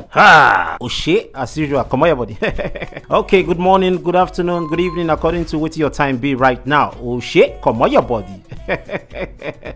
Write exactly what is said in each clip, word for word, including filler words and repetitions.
Ha! Oshe, as usual, comot your body. Okay, good morning, good afternoon, good evening, according to what your time be right now. Oshe, comot your body.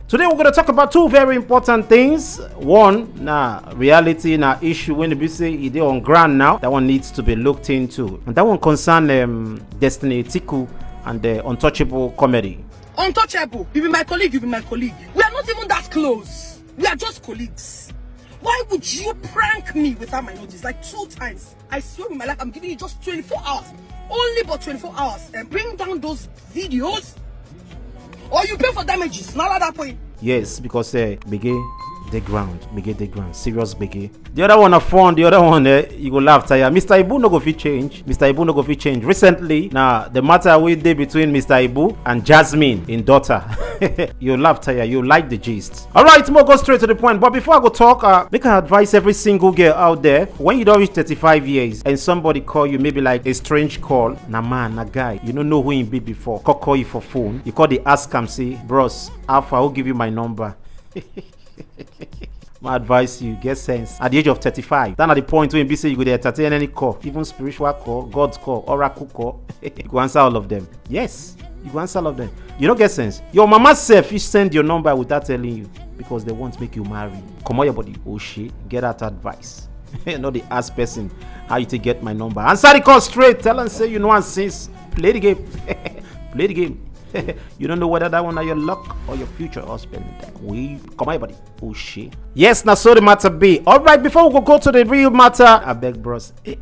Today we're gonna talk about two very important things. One, na reality, na issue when we say e dey on ground now. That one needs to be looked into. And that one concern um, Destiny Etiku and the Untouchable comedy. Untouchable, you be my colleague, you be my colleague. We are not even that close. We are just colleagues. Why would you prank me without my notice? Like two times. I swear with my life, I'm giving you just twenty-four hours. Only but twenty-four hours. And bring down those videos. Or you pay for damages. Not at that point. Yes, because uh, gbege dey ground, gbege dey ground, serious gbege. The other one na fun, the other one eh, you go laugh tire. Mister Ibu no go fit change. Mister Ibu no go fit change. Recently, na the matter wey dey between Mister Ibu and Jasmine in daughter. You laugh tire, you like the gist. Alright, mo go straight to the point. But before I go talk, uh, make I advise every single girl out there, when you don reach thirty-five years and somebody call you, maybe like a strange call, na man, na guy, you no know who him be before, call call you for phone, you call dey ask am say, "Bros, how far, who give you my number?" My advice you, get sense. At the age of thirty-five, that na the point wey be say you go dey entertain any call, even spiritual call, God's call, oracle call. You go answer all of them. Yes, you go answer all of them. You no get sense. Your mama sef fit send your number without telling you because they want make you marry. Comot your body, Oshe, get that advice. No dey ask person how you take get my number. Answer the call straight. Tell am say you know am since. Play the game. Play the game. You don't know whether that one na your luck or your future husband. We comot your body. Oshe. Yes, na so the matter be. Alright, before we go, go to the real matter, abeg bros. Eh,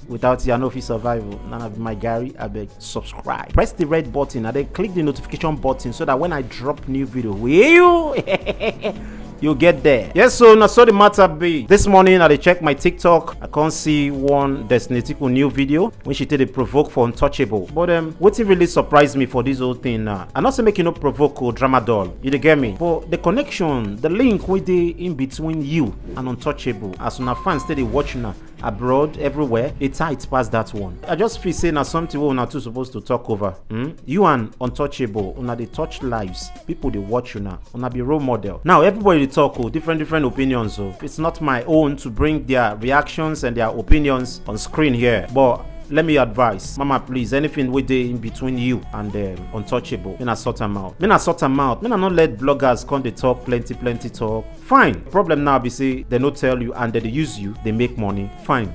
without you, I no fit survive. Oh. None of my Gary, abeg subscribe. Press the red button and then click the notification button so that when I drop new video, will you? You get there. Yes, so na so the matter be. This morning I dey check my TikTok. I can't see one Destiny Etiku new video when she take dey provoke for Untouchable. But um, wetin really surprise me for this whole thing now? I no say make you no provoke o, drama doll. You dey get me? But the connection, the link wey dey in between you and Untouchable, as una fans take dey watch una abroad, everywhere, e tight pass that one. I just feel say na something wey una two suppose to talk over. Hmm? You and Untouchable, una dey touch lives. People dey watch una. Una be role model. Now everybody dey talk o, different different opinions o. It's not my own to bring their reactions and their opinions on screen here, but let me advise, mama, please, anything wey dey in between you and um, Untouchable, make una sort am out. Make una sort am out. Make una no let bloggers come dey talk plenty plenty talk. Fine. Problem now be say they no tell you and they dey use you, they make money. Fine.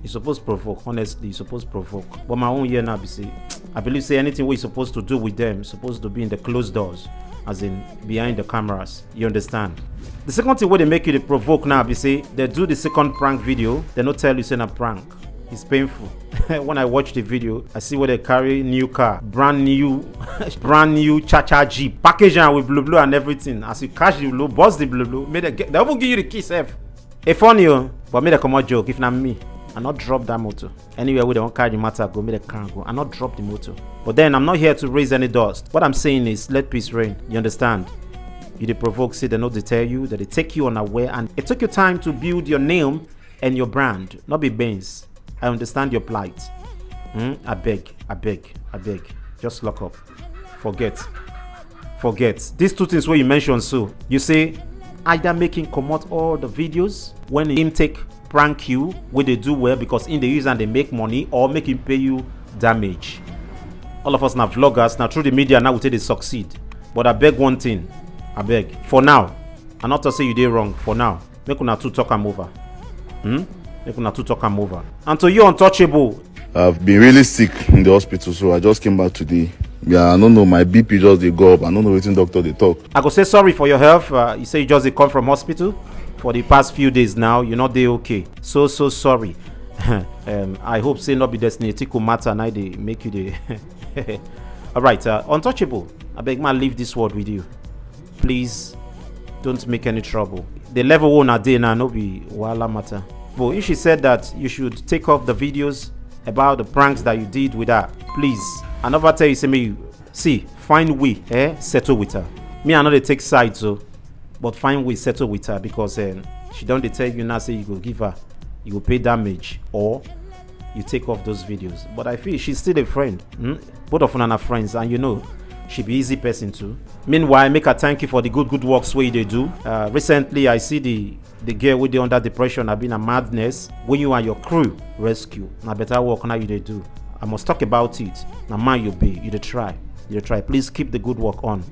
You suppose provoke, honestly, you suppose provoke. But my own here now be say, I believe say anything wey you suppose to do with them suppose to be in the closed doors, as in behind the cameras. You understand? The second thing wey dey make you dey provoke now be say they do the second prank video, they no tell you say na prank. It's painful. When I watch the video, I see where they carry new car, brand new, brand new cha-cha Jeep, package am with blue blue and everything. As you catch the blue, bust the blue blue, make they get, they even give you the key sef. E funny o, but make they comot joke. If na me, I no drop that motor. Anywhere wey they wan carry the matter go, make they carry am go. I no drop the motor. But then I'm not here to raise any dust. What I'm saying is let peace reign. You understand? You dey provoke, say they no dey tell you, that they take you unaware, and it took you time to build your name and your brand. Not be Benz. I understand your plight. Hmm? I beg, I beg, I beg. Just lock up. Forget. Forget. These two things wey you mention so, you say either make him comot all the videos when him take prank you wey dey do well because him dey use am dey make money, or make him pay you damage. All of us na vloggers, na through the media now we take dey succeed. But I beg one thing, I beg. For now, I no talk say you dey wrong. For now, make una two talk am over. Hmm? Make una two talk am over. And to you, Untouchable, I've been really sick in the hospital, so I just came back today. Yeah, I don't know, my B P just dey go up. I don't know wetin doctor dey talk. I go say sorry for your health. Uh, you say you just dey come from hospital for the past few days now. You no dey okay. So, so sorry. Um, I hope say no be Destiny Etiku matter na dey make you dey. Alright, uh, Untouchable, I beg, man, leave this world with you. Please don't make any trouble. The level wey una dey now no be wahala matter. But if she said that you should take off the videos about the pranks that you did with her, please, I never tell you say make you see, find way, eh, settle with her. Me, I no dey take sides o, but find way settle with her because um, she don dey tell you now say you go give her, you go pay damage, or you take off those videos. But I feel she's still a friend. Hmm? Both of una na friends, and you know, She be easy person too. Meanwhile, make I thank you for the good good works wey you dey do. Uh, recently, I see the the girl wey dey under depression, abi na madness, wey you and your crew rescue. Na better work now you dey do. I must talk about it. Na man you be, you dey try, you dey try. Please keep the good work on.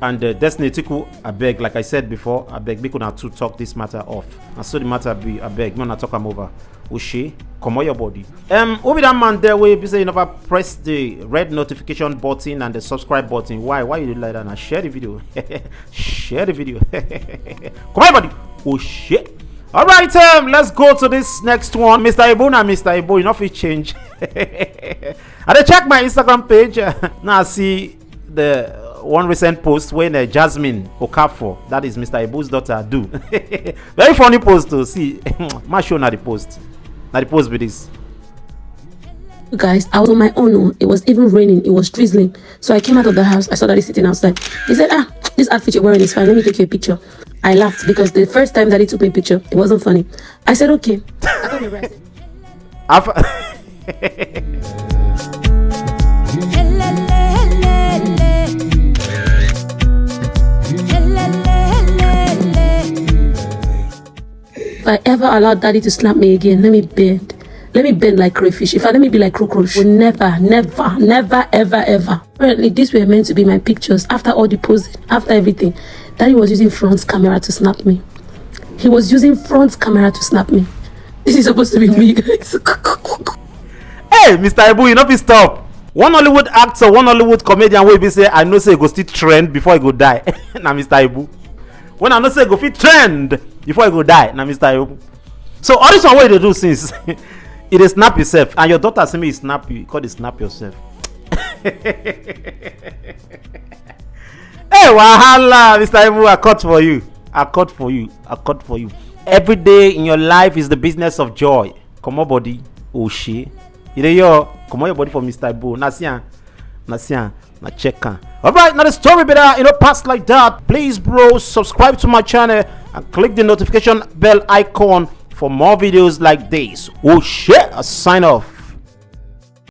And uh, Destiny Tiku, abeg, like I said before, abeg, make una two talk this matter off. And so the matter be, abeg, make una talk am over. Oshie, comot your body. Um, who be that man there wey be say you never press the red notification button and the subscribe button? Why? Why you do like that now? Share the video. Share the video. Comot your body. Oshie. All right, um, let's go to this next one. Mister Ibu na Mister Ibu, you no fit change. I dey check my Instagram page. Now I see the one recent post when uh, Jasmine Okafor, that is Mister Ibu's daughter, do. Very funny post to see. Ma show na the post. Na the post be this. You guys, I was on my own. Oh. It was even raining. It was drizzling. So I came out of the house. I saw Daddy sitting outside. He said, "Ah, this outfit you're wearing is fine. Let me take you a picture." I laughed because the first time Daddy took me a picture, it wasn't funny. I said, "Okay." I got my breath. Af- If I ever allowed Daddy to slap me again, let me bend. Let me bend like crayfish. If I let me be like cockroach, will never, never, never, ever, ever. Apparently, these were meant to be my pictures after all the posing, after everything. Daddy was using front camera to snap me. He was using front camera to snap me. This is supposed to be me, guys. Hey, Mister Ibu, you no fit stop. One Hollywood actor, one Hollywood comedian wey be say I know say e go still trend before e go die. Na Mister Ibu. When I know say e go fit trend before e go die, na Mister Ibu. So all this one wey you dey do since, e dey snap yourself, and your daughter say make you snap you, you come dey snap yourself. Hey, wahala, Mister Ibu, I cut for you. I cut for you. I cut for you. Every day in your life is the business of joy. Comot body, Oshie. You dey hear? Comot your body for Mister Ibu. Na see am, na see am, na check am. All right, now the story be that, you know, pass like that. Please, bro, subscribe to my channel and click the notification bell icon for more videos like this. Oshie, I sign off.